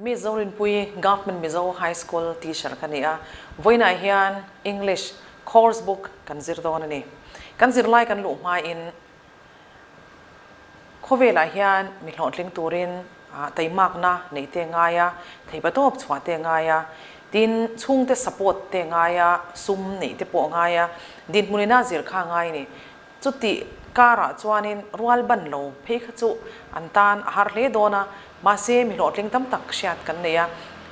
Mi Zorinpuii Government Mizo High School teacher ka ni a, vawiinah hian English course book kan zir dawn a ni. Kan zirlai kan luh hmain khawvelah hian mi hlawhtling turin taimakna neih te ngai a, theipa tawp chhuah te ngai a, tin chhungte support te ngai a, sum neih te pawh ngai a, dinhmunina zir kha ngai a ni. Chutih karah chuanin rual ban lo phei kha chu an tan a har hle dawn a, mahse mi hlawhtling tam tak hriat kan nei a.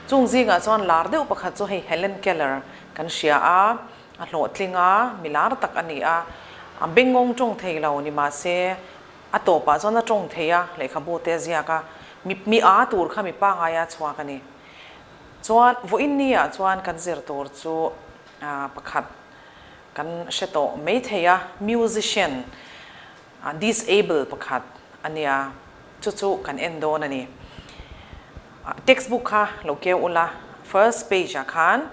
Chung zingah chuan lar deuh pakhat chu hei Helen Keller kan hria a, a hlawhtling a, mi lar tak a ni a. A bengngawng tawng thei lo ni mahse a tawpah chuan a tawng thei a, lehkhabu te a ziak a, mi mi a tur kha mi pangaia chhuak a ni. Chuan vawiin niah chuan kan zir tur chu pakhat Kan hre tawh mai thei a, musician disable pakhat a nia, chu chu kan en dawn a ni. Textbook kha lo keu ula, first page ah khan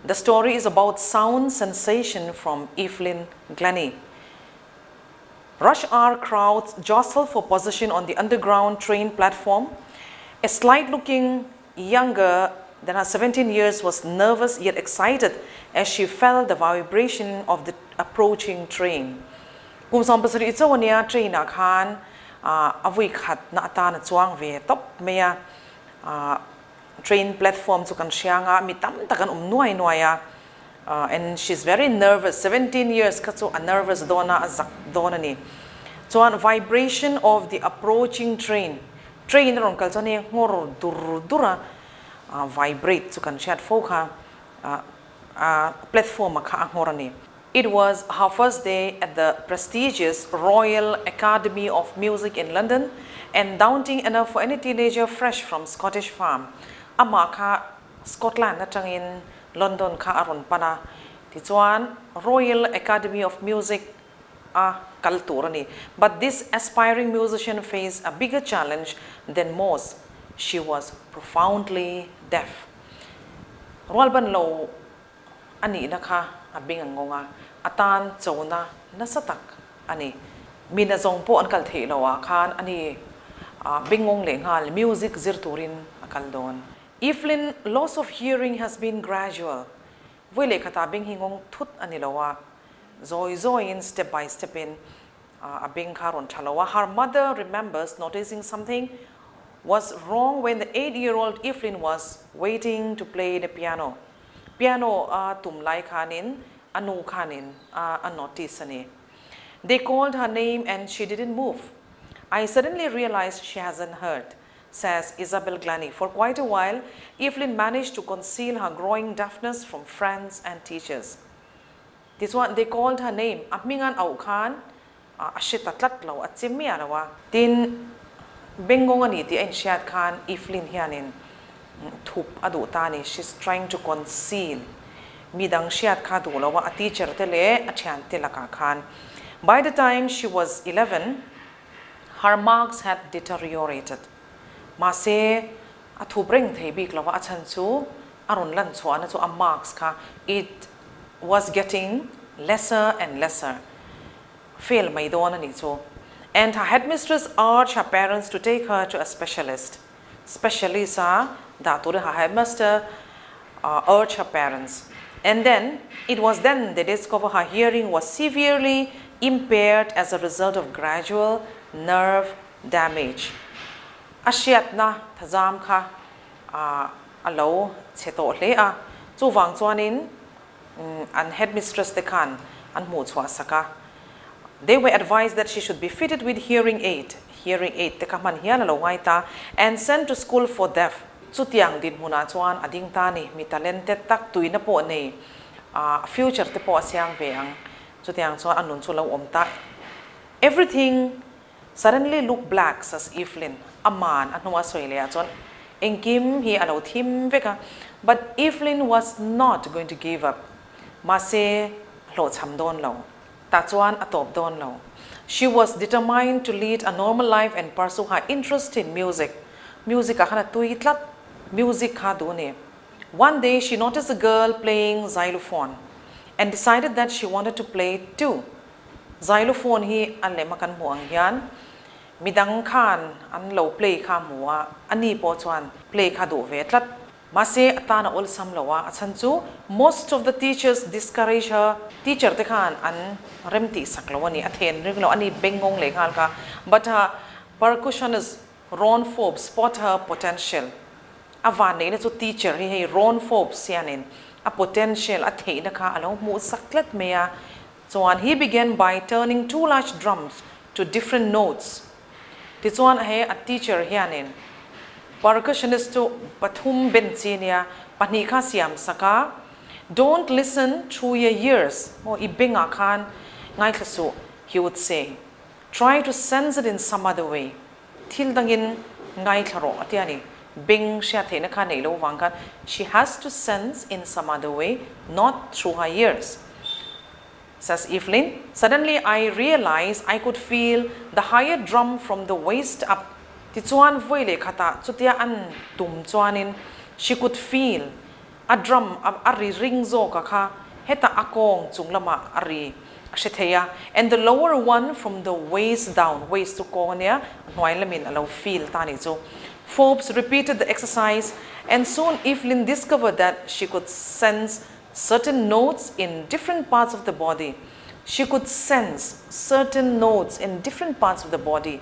The story is about sound sensation from Evelyn Glennie. Rush hour crowds jostle for position on the underground train platform. A slight looking younger than her 17 years was nervous yet excited as she felt the vibration of the approaching train. Kum 70 chauh ania train ah khan a vui khat na atan a chuang ve tawp mai a. Train platform chu kan hriang a, mi tam tak an awm nuai nuai a and she is very nervous, 17 years kha chu a nervous dawn a, a zak dawn a ni. Chuan vibration of the approaching train, train a rawn kal chuan hei nghawr dur dur a, vibrate chu kan hriat fo kha, a platform a kha a nghawr a ni. It was her first day at the prestigious Royal Academy of Music in London and daunting enough for any teenager fresh from Scottish farm. Amah kha Scotland atangin London kha a rawn pan a, tichuan Royal Academy of Music a kal tur a ni. But this aspiring musician faced a bigger challenge than most, she was profoundly deaf. Rualban lo a nihna kha a bing ang ngawng a, a tan chona nasa tak a ni. Mi nazawng pawh an kal theih loh ah khan a ni bing ngawng leh nghal music zir turin a kal dawn. Evelyn loss of hearing has been gradual, vawi leh khatah bing hi ngawng thut a ni lo a, zawi zawiin step by step in a bing kha rawn tha lo a, her mother remembers noticing something was wrong when the 8-year-old Evelyn was waiting to play the piano. Piano a tum lai khanin a nu khanin a a notice a ni. They called her name and she didn't move. I suddenly realized she hasn't heard, says Isabel Glennie. For quite a while, Evelyn managed to conceal her growing deafness from friends and teachers. Tichuan, they called her name, a hming an auh khan a hre ta tlat lo, a che miah lo a. Tin, Bengngawng a ni tih a inhriat khan Evelyn hianin thup a duh ta a ni, she's trying to conceal, mi dang hriat kha a duh lo a, a teacher te leh a thiante lakah khan. By the time she was 11, her marks had deteriorated. Mahse, a thup reng thei bik lo a, a chhan chu a rawn lan chhuahna chu a marks kha it was getting lesser and lesser, fail mai dawn a nih chu. And her headmistress urged her parents to take her to a specialist, specialist a dah turin her headmaster urged her parents. And then, it was then they discovered her hearing was severely impaired as a result of gradual nerve damage. A hriatna thazam kha a lo chhe tawh hle a, chuvang chuanin an headmistress te khan an hmuh chhuah sak a. They were advised that she should be fitted with hearing aid, hearing aid te kha hman hial a lo ngai ta, and sent to school for deaf. Chutiang dinhmunah chuan a ding ta a ni, mi talented tak tuina pawh nei, a future te pawh a siam ve ang. Chutiang chuan a nun chu lo awm ta. Everything Suddenly look black, says Evelyn, aman a hnua sawi leh ah chuan engkim hi a lo thim vek a, but Evelyn was not going to give up, mahse hlawhchham dawn lo, tah chuan a tawp dawn lo. She was determined to lead a normal life and pursue her interest in music, music ah khan a tui tlat, music kha duh ni. One day she noticed a girl playing xylophone and decided that she wanted to play too. Xylophone hi a lem a kan hmuh ang hian Midang khan an lo play kha hmu a, ani pawh chuan play kha duh ve tlat. Mahse, a tan a awlsam lo a, a chhan chu most of the teachers discourage her, teacher te khan an rem tih sak lo a ni, a then ring lo a ni, bengngawng leh nghal kha. But her percussionist Ron Forbes spot her potential, a van neihna chu teacher hi hei Ron Forbes hianin a potential, a theihna kha a lo hmuh sak tlat mai a, chuan he began by turning two large drums to different notes. Tichuan he a teacher hianin percussionist chu pathum ben chi nia pahnih kha siam sak a, Don't listen through your ears, maw i bengah khan ngaithla suh, he would say. Try to sense it in some other way, thil dangin ngaithla rawh a ti a ni. Beng hriat theihna kha neih loh vang khan she has to sense in some other way, not through her ears. Says Evelyn, Suddenly I realised I could feel the higher drum from the waist up. Tichuan vawi leh khatah chutia an tum chuanin she could feel a drum a ri ring zawk a kha hetah a kawng chung lamah a ri a hre thei a, and the lower one from the waist down, waist chu kawng ania, a hnuai lamin a lo feel ta nih chu. Forbes repeated the exercise and soon Evelyn discovered that she could sense certain notes in different parts of the body, she could sense certain notes in different parts of the body,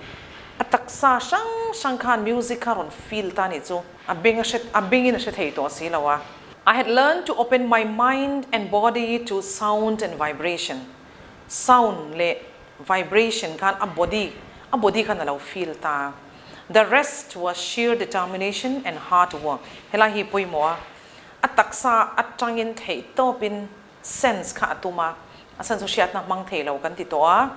a taksa hrang hrang khan music kha rawn feel ta nih chu, a beng a hre a bengin a hre thei tawh si lo a. I had learned to open my mind and body to sound and vibration, sound leh vibration khan a body a body khan a lo feel ta, the rest was sheer determination and hard work, helai hi pawimawh a. A taksa atangin theih tawpin sense kha a tum a, a chhan chu hriatna hmang thei lo kan ti tawh a,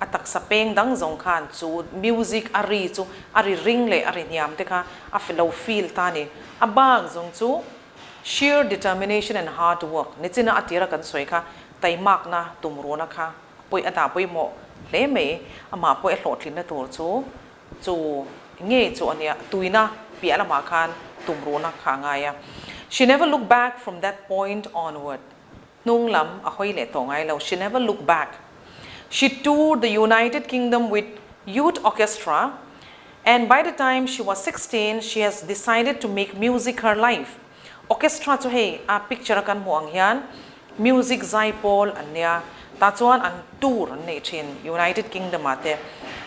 a taksa peng dang zawng khan chu music a ri chu a ri ring leh a ri hniam te kha a lo feel ta a ni. A bak zawng chu sheer determination and hard work nichina a tira kan sawi kha taimakna tumruhna kha pawi a dah pawimawh hle mai, amah pawh a hlawhtlinna tur chu Chu ngei chu a nia, tuina piah lamah khan tumruhna kha a ngai a. She never looked back from that point onward. Hnung lam a hawi leh tawh ngai lo. She never looked back. She toured the United Kingdom with youth orchestra and by the time she was 16 she has decided to make music her life. Orchestra chu hei a picture a kan hmuh ang hian music zai pawl an nia, tah chuan an tour an nei thin United Kingdom ah te.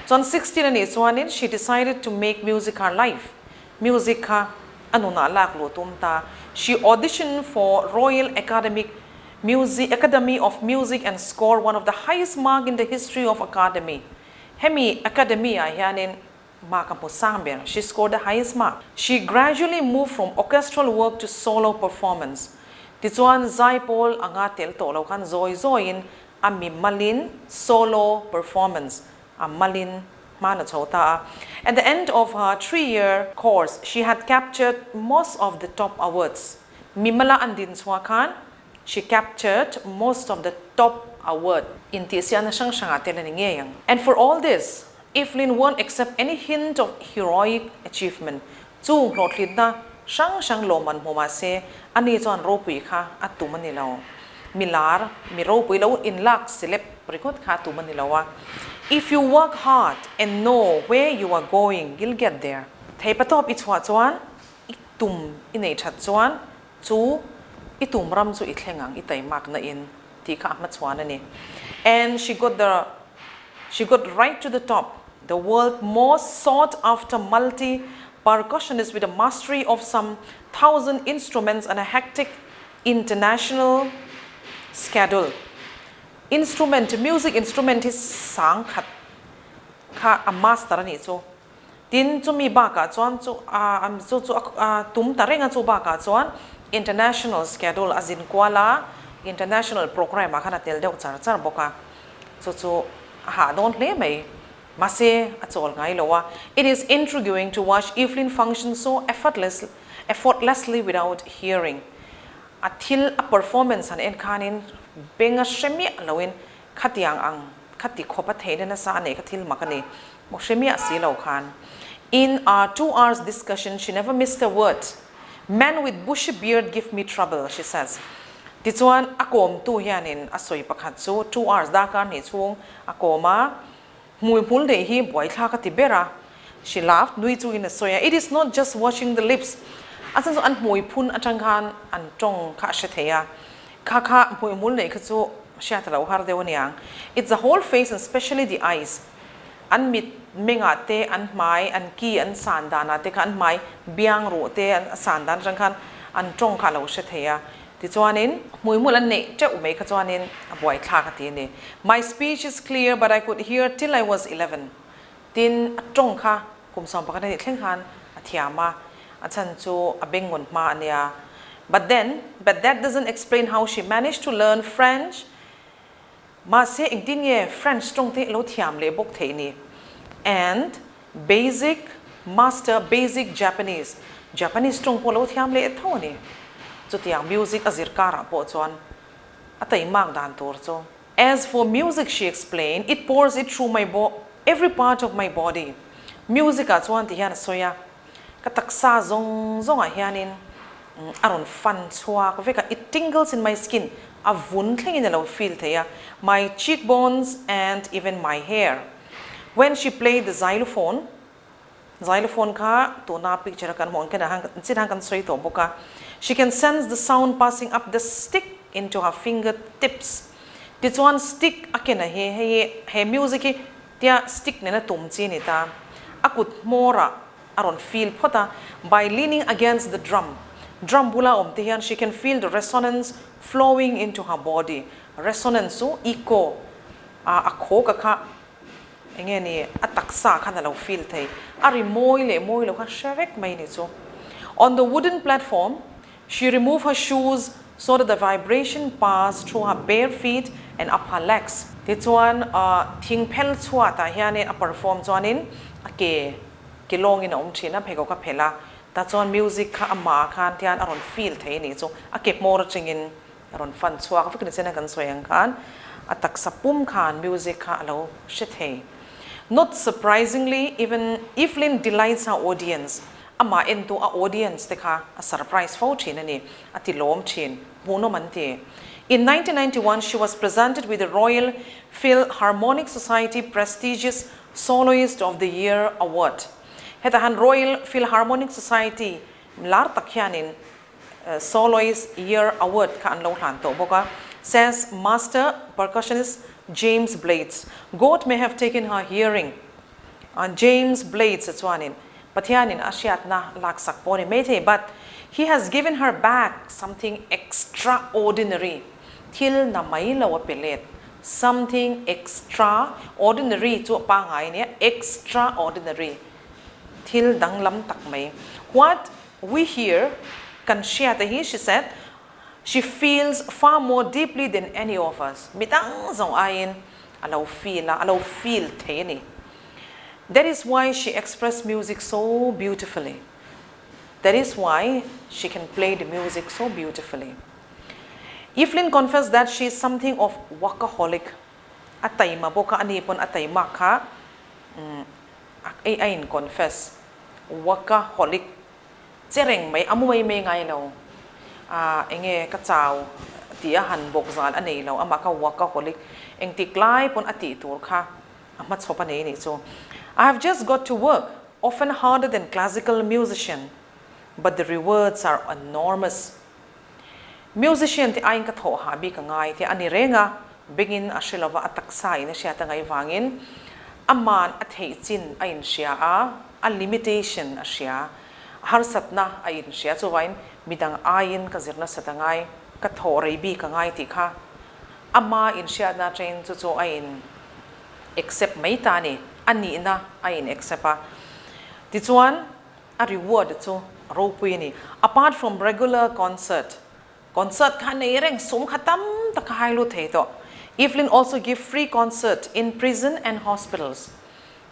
Chuan 16 a nih chuanin she decided to make music her life, music kha a nunah lak luh tum ta. She auditioned for Royal Academic Music Academy of Music and scored one of the highest mark in the history of academy. Hemi academy ah hianin Mark a hmu sang ber, she scored the highest mark. She gradually moved from orchestral work to solo performance. Tichuan zai pawl anga tel tawh lo khan zawi zawiin a mi malin solo performance a malin hma la chho ta a. At the end of her three-year course, she had captured most of the top awards. Mi mala an din chhuah khan she captured most of the top award. Intihsiahna hrang hrangah tel a ni ngei ang. And for all this, Evelyn won't accept any hint of heroic achievement, chu hlawhtlitna hrang hrang lawmman hmu mah se, ani chuan ropui kha a tum a ni lo. Mi lar, mi ropui lo inlak celeb ringawt kha a tum a ni lo a. If you work hard and know where you are going, you'll get there. Theipatawp i chhuah chuan, i tum i nei that chuan chu i tum ram chu i thleng ang, i taimakna in tih kha a hmachhuan a ni. And she got the she got right to the top, the world most sought after multi percussionist with a mastery of some thousand instruments and a hectic international schedule. Instrument, music instrument hi sangkhat kha a master a nih chu. Tin, chumi bakah chuan chu a chu chu a tum ta reng a, chu bakah chuan international schedule a zin kual a, international programme ah khan a tel deuh char char bawk a, chu chu a hah dawn hle mai. Mahse, a chawl ngai lo a. It is intriguing to watch Evelyn function so effortless effortlessly without hearing. A thil a performance han en khanin beng a hre miah loin Khatiang ang khati khawp a theihna nasa a neih kha thil mak a ni. Maw hre miah si lo khan. In our two hours discussion she never missed a word. Men with bushy beard give me trouble, she says. Tichuan a kawmtu hianin a sawi pakhat chu two hours darkar hnih chhung a kawm a. Hmuihmul neih hi buaithlak a ti ber a, she laughed, nui chungin a sawi a, it is not just watching the lips, a chhan chu an hmui phun atang khan an tawng kha a hre thei a, kha kha hmuihmul neih kha chu hriat a lo har deuh aniang, it's the whole face and specially the eyes, an mit mengah te, an hmai, an ki an san danah te kha an hmai biang ruh te a san dan atang khan an tawng kha a lo hre thei a, Tichuanin, hmuihmul an neih teuh mai kha chuanin a buaithlak a ti a ni. My speech is clear but I could hear till I was 11. Tin, a tawng kha kum 11 a nih thleng khan a thiam a, a chhan chu a bengngawn hma a nia. But then, but that doesn't explain how she managed to learn French Mahse, engtin nge French tawng te lo thiam leh bawk theih ni? And basic master basic Japanese, Japanese tawng pawh lo thiam leh tho a ni. Chutiang music a zir karah pawh chuan a taimak dan tur chu. As for music, she explained, it pours it through my bo every part of my body. Music ah chuan ti hian a sawi a, Ka taksa zawng zawngah hianin a rawn fan chhuak vek a, it tingles in my skin, a vun thlengin a lo feel thei a, my cheekbones and even my hair. When she played the xylophone, xylophone kha tuna picture a kan hmuh ang khian a chin han kan sawi tawh bawk a, she can sense the sound passing up the stick into her finger tips. Tichuan stick a ken a hi, hei he music hi Tia stick nena tum chi ni ta. A kut hmawrah a rawn feel phawt a, by leaning against the drum, drum bula awm te hian she can feel the resonance flowing into her body, resonance chu echo a a khaw ka kha enge ni a taksa khan a lo feel thei, a ri mawi leh mawi lo kha hre vek mai ni chu. On the wooden platform, She remove her shoes so that the vibration pass through her bare feet and up her legs. Tichuan thing phel chhuatah hianin a perform chuanin a ke ke lawngin a awm thin a, pheikhawk a phelh a, tah chuan music kha amah khan tian a rawn feel thei a nih chu, a ke hmawr atangin a rawn fan chhuak vek ni chen a kan sawi ang khan a taksa pum khan music kha a lo hre thei. Not surprisingly, even Evelyn delights her audience. Amah entu a audience te kha a surprise fo thin a ni, a ti lawm thin, hmuhnawm an ti. In 1991 she was presented with the Royal Philharmonic Society prestigious Soloist of the Year award. Hetah han Royal Philharmonic Society lar tak hianin Soloist Year award kha an lo hlan tawh bawk a, says master percussionist James Blades. God may have taken her hearing. James Blades chuanin Pathianin a hriatna laksak pawh a ni maithei but he has given her back something extraordinary, thil na mai lo a pe let, something extra ordinary chu a pangngai a nia, extraordinary, thil danglam tak mai. What we hear, kan hriata hi, she said, she feels far more deeply than any of us, midang zawng aiin a lo feel a, a lo feel thei a ni. That is why she express music so beautifully. That is why she can play the music so beautifully. Evelyn confessed that she is something of workaholic. A taima bawk a, ani pawn a taima kha a a in confess. Workaholic. Che reng mai, a mu mai mai ngai lo. Ah, enge ka chau tih a han bawk zal a nei lo, amah kha workaholic. Engtik lai pawn a tih tur kha a hmachhawp a nei nih chu. I have just got to work, often harder than classical musician, but the rewards are enormous. Musician te aiin ka thawh hah bik a ngai te a ni reng a, bengin a hre lova a taksa in a hriat a ngaih vangin aman a theih chin a inhria a, a limitation a hria, a harsatna a inhria chuvain midang aiin ka zir nasat a ngai, ka thawh rei bik a ngai tih kha Ama inhriatna atangin chu chu a in accept mai ta a ni, a nihna a in accept a. Tichuan a reward chu ropui a ni. Apart from regular concert, concert kha nei reng sum kha tam tak kha hai lut thei tawh. Evelyn also give free concert in prison and hospitals.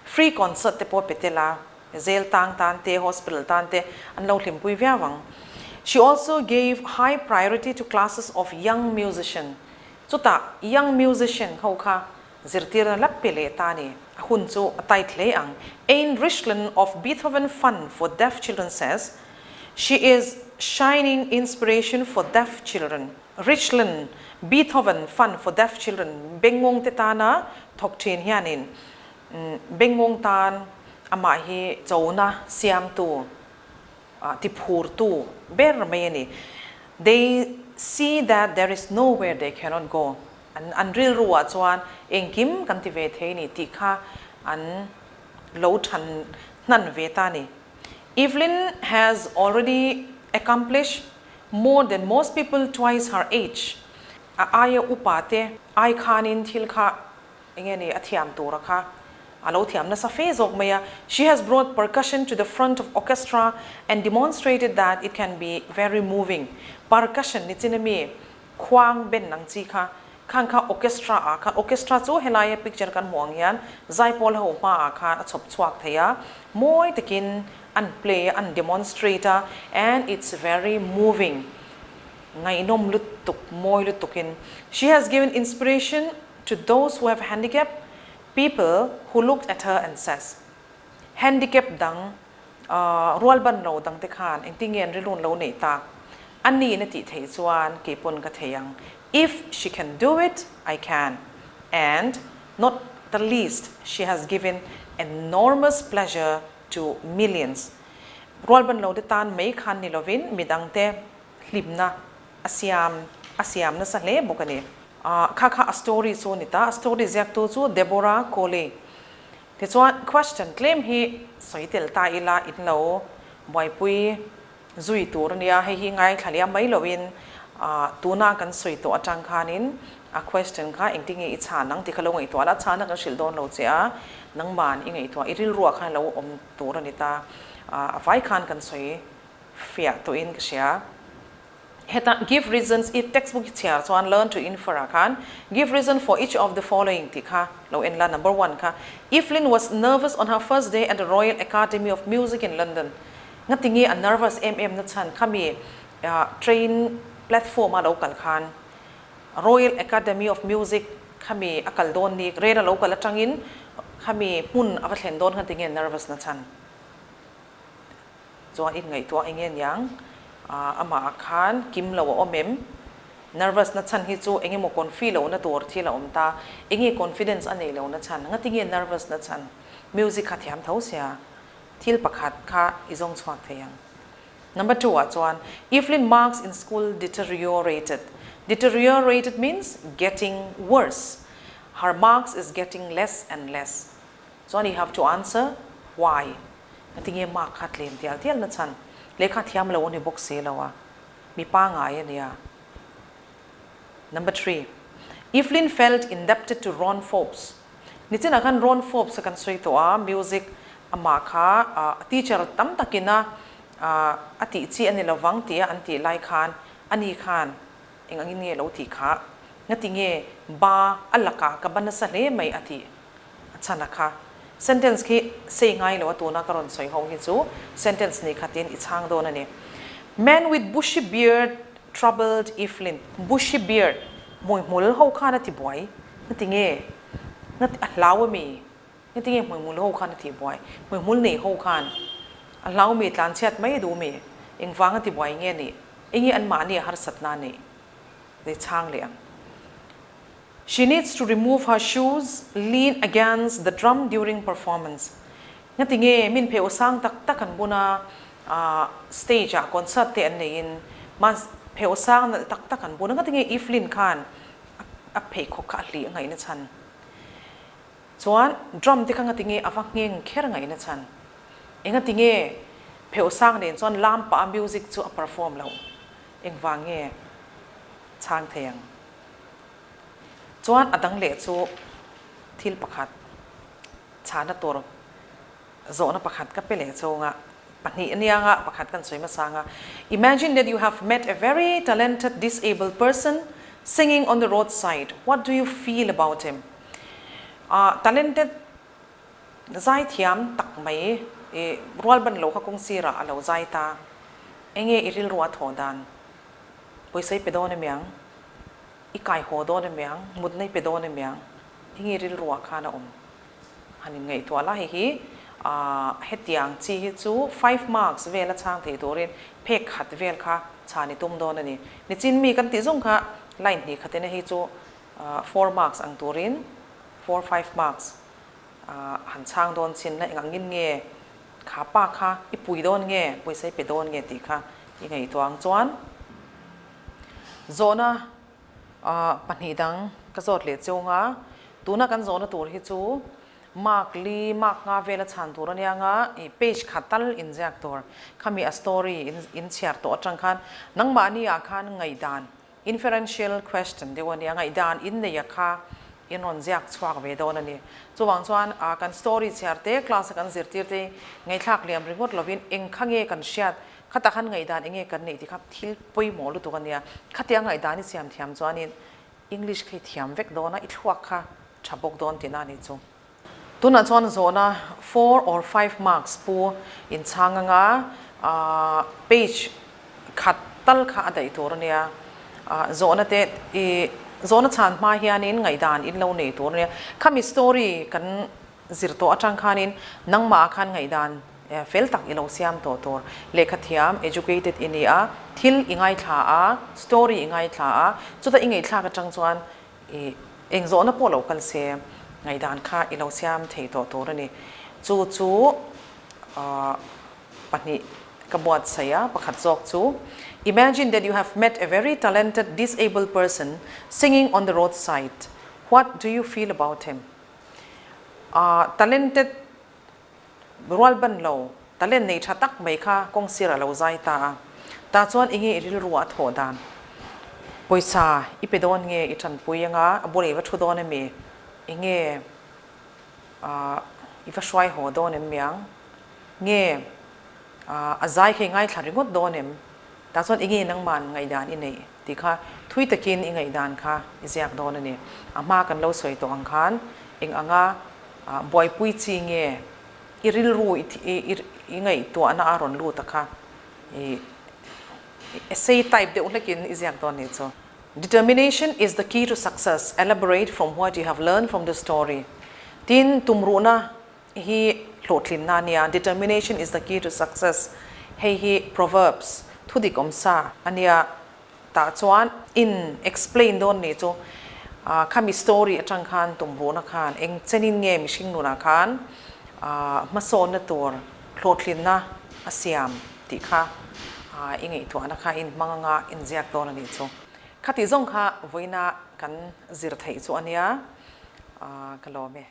Free concert te pawh pe tel a, Zel tang tan te, hospital tan te an lo hlimpui viau ang. She also gave high priority to classes of young musician. Chutah young musician ho kha zirtirna la pe leh ta a ni. A hun chu a tight hle ang. Ayn Richlin of Beethoven Fund for Deaf Children says, She is shining inspiration for deaf children. Richlin, Beethoven Fund for Deaf Children bengngawng te tana thawk thin hianin. Bengngawng tan amah hi chona siamtu, tiphurtu ber mai a ni. They see that there is nowhere they cannot go. An an rilruah chuan engkim kan ti ve thei a ni tih kha an lo than hnan ve ta a ni. Evelyn has already accomplished more than most people twice her age. A aia upa te ai khanin thil kha enge ni a thiam tura kha a lo thiam nasa fe zawk mai a. She has brought percussion to the front of orchestra and demonstrated that it can be very moving. Percussion ni chin ami khuang ben ang chi kha khan kha orchestra ah khan orchestra chu helaia picture kan hmuh ang hian zaipawl ho hma ah khan a chhawp chhuak thei a, mawi takin an play a, an demonstrate a and it's very moving. Ngaihnawm lutuk, mawi lutukin. She has given inspiration to those who have handicap people who looked at her and says, Handicap dang, rual ban lo dang te khan engtin nge an rilrun lo neih tak? A niin a tih theih chuan kei pawn ka thei ang. If she can do it, I can. And not the least, she has given enormous pleasure to millions. Rual ban lo te tan mai khan ni lovin midang te hlimna a siam a siam nasa hle bawk a ni. Kha kha a story chu a ni ta, a story ziaktu chu Deborah Coley. Tichuan question tlem hi sawi tel ta ila in lo buaipui zui tur a nia, hei hi ngaithla liam mai loin tuna kan sawi tawh atang khanin a question kha engtin nge i chhan ang tih kha lo ngaihtuah la, chhana kan hrilh dawn lo che a, nangman i ngaihtuah i rilruah khan lo awm tur a ni ta, a vai khan kan sawi fiah tawhin ka hria. Heta give reasons i textbook i chhiar chuan learn to infer ah khan give reason for each of the following tih kha lo en la. Number one kha Evelyn was nervous on her first day at the Royal Academy of Music in London. Ngatinge a nervous em em na chhan khami train platform a lo kal khan Royal Academy of Music khami a kal dawn ni rel a lo kal atangin khami hmun a va thlen dawn khan tinge nervous na chhan. Chuan in ngaihtuah eng nge niang? Amah ah khan kim lo a awm em? Nervous na chhan hi chu eng emaw confi lo na tur thil a awm ta. Eng nge confidence a nei lo na chhan? Ngati nge nervous na chhan? Music kha thiam tho sia. Thil pakhat kha i zawng chhuak thei ang. Number 2 ah chuan Evelyn marks in school deteriorated. Deteriorated means getting worse. Her marks is getting less and less. Chuan you have to answer why? Ngatinge mark kha tlem tial tial na chhan? Lehkha thiam lo a ni bawk si lo a, mi pangai a nia. Number 3. Evelyn felt indebted to Ron Forbes. Nichinah khan Ron Forbes a kan sawi tawh a, music amah kha teacher tam takin a a tih chi a ni lovang tia an tih lai khan ani khan eng angin nge lo tih kha? Ngatinge ba a lakah ka ba nasa hle mai a tih? A chhan a kha. Sentence khi sei ngai lo a tuna ka rawn sawi ho hi chu sentence ni khatin i chhang dawn a ni. Man with bushy beard troubled Evelyn. Bushy beard, hmuihmul ho khan a ti buai. Ngati nge? Ngati a hlau a mi? Ngati nge hmuihmul ho khan a ti buai? Hmuihmul nei ho khan a hlau mi tlanchhiat mai duh mi? Engvang a ti buai nge nih? Enge anmahni a harsatna neih? Lei chhang leh ang. She needs to remove her shoes, lean against the drum during performance. Ngati nge min pheuh sang tak tak an bun a, stage ah concert te an neiin mas pheuh sang nalh tak tak an bun a, ngati nge Evelyn khan a pheikhawk kha a hlih a ngaihna chhan? Chuan drum te kha ngati nge a va ngheng kher ngaihna chhan? Engati nge pheuh sang nen chuan lam pah a music chu a perform loh? Engvang nge chhang thei ang? Chuan a dang leh chu thil pakhat chhana tur zawhna pakhat ka pe leh chunga pahnih anianga pakhat kan sawi hmasa anga Imagine that you have met a very talented disabled person singing on the roadside, what do you feel about him? Ah talented zaithiam tak mai i rual ban lo kha kawng sirah a lo zai ta, enge i rilru a thawh dan? Pawisa i pe dawn emiang? I kai haw dawn emiang? Mutna i pe dawn emiang? Enge rilruah khan a awm? Han in ngaihtuah la hei hi hetiang chi hi chu 5 marks vel a chhang thei turin phek khat vel kha chhan i tum dawn a ni. Nichin mi kan tih zawng kha line hnih khatin hei chu 4 marks ang turin 4 5 marks. Han chhang dawn chin la eng angin nge kha pa kha i pui dawn nge pawisa i pe dawn nge tih kha i ngaihtuah ang chuan zawhna pahnih dang ka zawt leh chung a, tuna kan zawhna tur hi chu mark li mark nga vela chhan tur ania nga ih page khat tal inziak tur khami a story in chhiar tawh atang khan nangmahni ah khan ngaihdan Inferential question deuh a nia, ngaihdan inneia kha in rawn ziak chhuak ve dawn a ni. Chuvang chuan kan story chhiar te, class a kan zirtir te hi ngaihthlak liam ringawt lovin eng kha nge kan hriat, khatah khan ngaihdan eng nge kan neih tih kha thil pawimawh lutuk a nia. Khatia ngaihdan i siam thiam chuanin English kha i thiam vek dawn a, i thluak kha tha bawk dawn tihna a nih chu. Tunah chuan zawhna four or five marks pu inchhang anga page khat tal kha a daih tur a nia. Zawhna te i zawhna chhan hma hianin ngaihdan in lo nei tur a nia. Khami story kan zir tawh atang khanin nangmah khan ngaihdan fel tak i lo siam tawh tur. Lehkha thiam, educated i ni a, thil i ngaithla a, story i ngaithla a, chutah i ngaihthlak atang chuan I eng zawhna pawh lo kal se, ngaihdan kha i lo siam thei tawh tur a ni. Chu chu pahnih ka buatsaih a, pakhat zawk chu, Imagine that you have met a very talented disabled person singing on the roadside, what do you feel about him? Talented Rual ban lo, talent nei tha tak mai kha kawng sir a lo zai ta a. Tah chuan enge i rilru a thawh dan? Pawisa i pe dawn nge i tanpui anga a bulah i va thu dawn emi? Enge i va hruai haw dawn em miang? Nge a zai kha i ngaithla ringawt dawn em? Tah chuan enge nangman ngaihdan i neih tih kha thui takin i ngaihdan kha i ziak dawn a ni. A hma kan lo sawi tawh ang khan eng anga buaipui chi nge i rilru i ngaihtuahna a rawn lut a kha i essay type deuh hlekin i ziak dawn nih chu. Determination is the key to success, elaborate from what you have learned from the story. Tin, tumruhna hi hlawhtlinna a nia, determination is the key to success, hei hi proverbs, thudik awmsa a nia, tah chuan in explain dawn nih chu khami story atang khan tumruhna khan eng chenin nge mihring nunah khan hmasawnna tur hlawhtlinna a siam tih kha i ngaihtuahna kha in hmang anga inziak dawn a nih chu. Khatih zawng kha vawiina kan zir theih chu a nia, ka lawm e.